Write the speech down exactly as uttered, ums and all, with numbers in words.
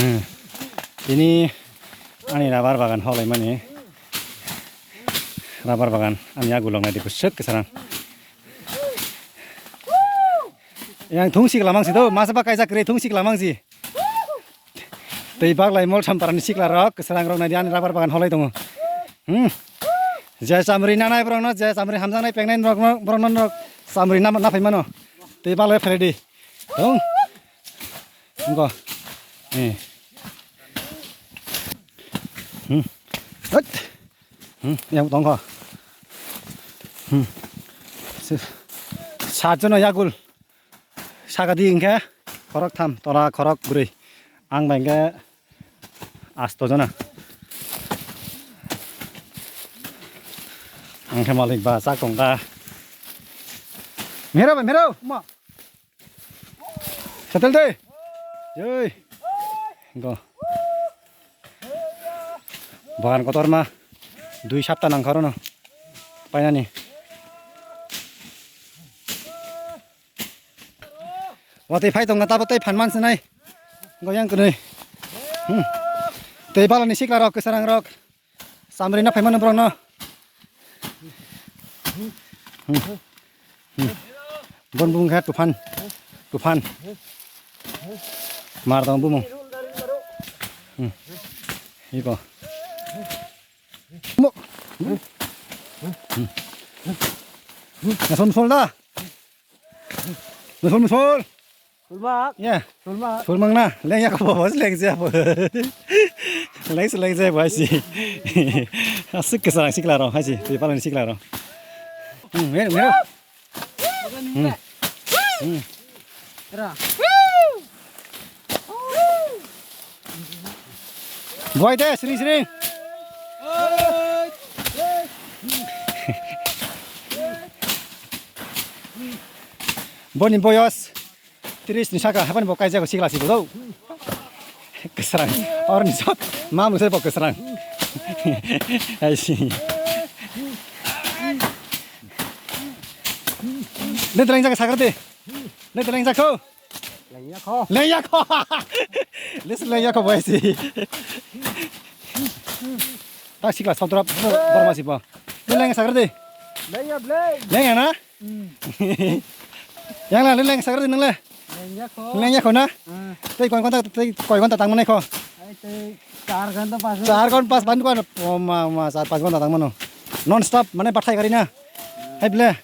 Hmm. Tini ani rubber bagan holaimani. Rubber bagan ani agulok naidi bwswk kwsarang. Yang thung sikla mangsi do, masa ba kaijak kwrwi thung sikla mangsi. Tei baglai Molsam parani sikla rok, kwsarang rok naidi ani rubber bagan holai tongo. Hmm. Je chamri nanai borok no, je chamri hamjaknai pengnai norok no, borok no norok chamri nama naphai mano. Tei baglai phelai di. Tong. Ngo. Eh. Hmm. Hot. Hmm, yang tongkho. Hmm. Se-, saat jono yagul. Saka di hingke khorok tham, tola khorok bwrwi. Ang bai hingke asto jona. Ang khe malik ba chak tong ta. Mero ba, mero, ma. Setel de. Yoi. Go. Bagan kotorma dui sapta nangkha oro no painani. Watwi phai tongna tabo tei phan man sinai. Go yang kwnwi. Hmm. Tei balani sikla rok, kwsarang rok. Samrina phaimano borokno. Hmm. Hmm. Bon bung kha tuphan. Tuphan. Mar dong bumung. Hmm. Iko. Mo. Hmm. Nason sol da. Nason sol. Sulmak. Ya. Sulmak. Sulmang na. Leng ya ko bos leng ya bo. Leng se leng ya bo si. Asik ke sarang sikla ro haji. Ti palan sikla ro. Hmm, mer mer. Hmm. Hmm. Era. Buai de sering sering. Boni boyos. Tris ni saka hapan bo kaijak sikla si bo. Kwsrang. Or ni sok. Ma mung se bo kwsrang. Ai si. Le teleng jak sakar de. Le teleng jak ko. Leng ya ko. Leng ya ko. Le se leng ya ko bai si. Ta sikla sodrop borma si bo. Le leng sakar de. Leng ya bleng. Leng ya na? Hmm. Yang la, le leng sakar di nang le. Leng ya ko. Leng ya ko na? Hmm. Tei koi gonta, tei koi gonta tang manai ko? Ai, tei char ghonta, pas ghonta. Char ghonta, pas ghonta ko. O ma, ma, char pas ghonta tang mano. Non stop, mane bathai gari na. Hai ble.